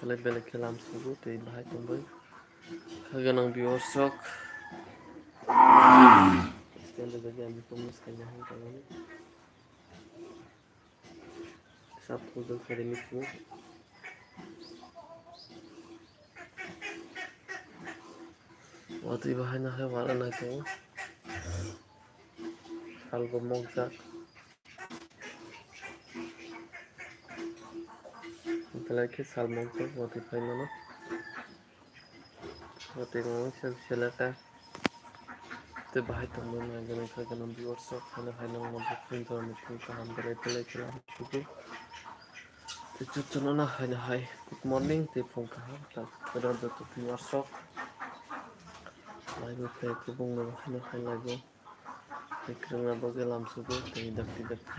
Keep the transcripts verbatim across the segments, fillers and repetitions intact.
Belai belai khe lam sugo tei bahai tongbai. Kha gwnang viewers rok. Stand by the game, promise khaina hwn tongmani. Sap photo kharini phu. Watwi bahaino hai wala nai tongo. Salbo mokjak. Belai khe sal mokjak watwi phaimano. Watwi mano sel seleka. Tei bahai tongmani nai gwnang kha gwnang viewers rok, haino hai nang mokjak phinjorni phung kaham belai belai khe lam sugo. Tei chuchunano haino hai good morning tei phung kaham tak kwrwng joto viewers rok. Laibo khe kubungno haino hai laibo. Tei kwrwngna bagwi lam sugo tei dakti dakti.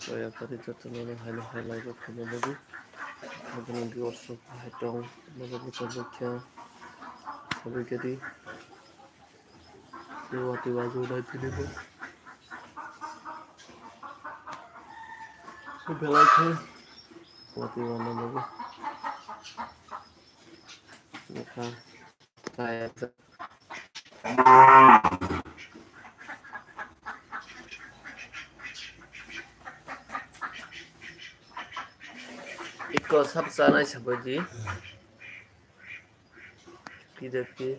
Soya kari jotono haino hai laibo khaina bagwi. Aboni viewers rok hai tong, maboni tabuk khe. Aboni gadi. Tei watwi wajwk nai tini bo. Belai khe watwi wana bagwi. Nokha. Iko sab chanai sabaidi. Pidakti.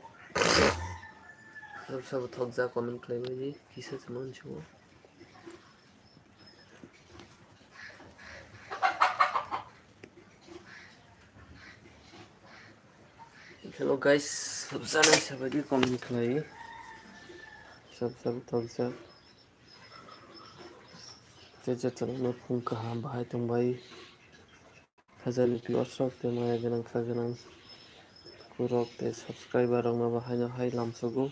Sab sab thokjak comment khlaibaidi. Kisa se mansugo. Hello guys, sab chanai sabaidi comment khlai. Sab sab thokjak. Tei jotono phung kaham bahai tongbai. Hajani viewers rok tei maya gwnang kha gwnang. Kurok tei subscriber rokno bo haino hai lamsogo.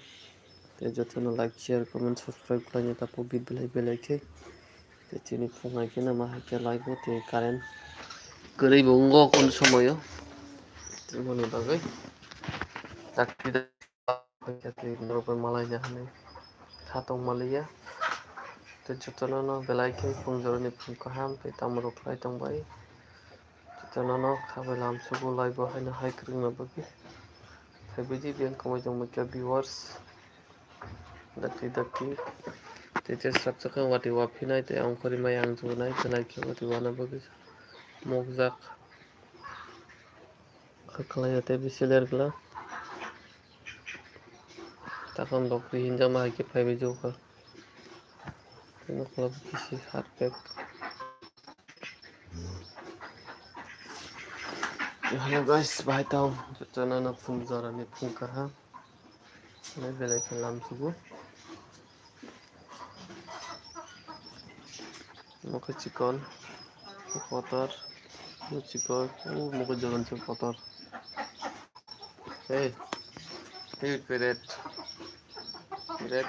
Tei jotono like, share, comment, subscribe khlaina tapogwi belai belai khe. Tei chini phung hai kheno ma hai khe live o tei current kwrwi bo wngo kunu somoyo. Tei moni bagwi dakti dakti hai khe tei norok bai malaina hinwi kha tong maliya. Tei jotono no belai khe phung jorani phung kaham tei tamo rok khlai tong bai. Jotono no kha bai lamsogo live o haino hai kwrwngna bagwi. Phaibaidi biyang kwmai tongmani khe viewers. Dakti dakti. Tei tei swrapsa khe watwi waphinai tei ongkhorwi mai ang jugunai belai khe watwi wana bagwi mokjak. Kha khlai ya tei bisi ler gla. Takam rok hinjama hai khe phaibai jokha. Tei nokla bisi harpek. Hello guys, bahai tong. Jotono no phung jorani phung kaham. Belai belai khe lamsugo. Mokhe chikon, kotor, chikon, o mokhe joran se kotor. Hey, hey, parrot. Parrot.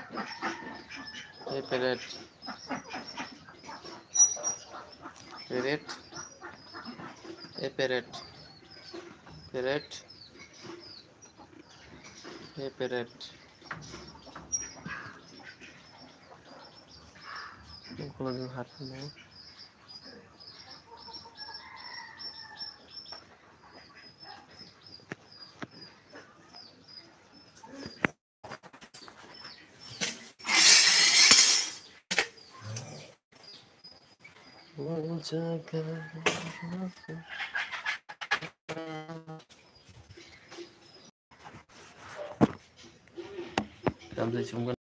Hey, parrot. Parrot. Hey, parrot. Parrot. Hey, parrot. Ukulok ni hat hwnwi. Tamsai chumgwi.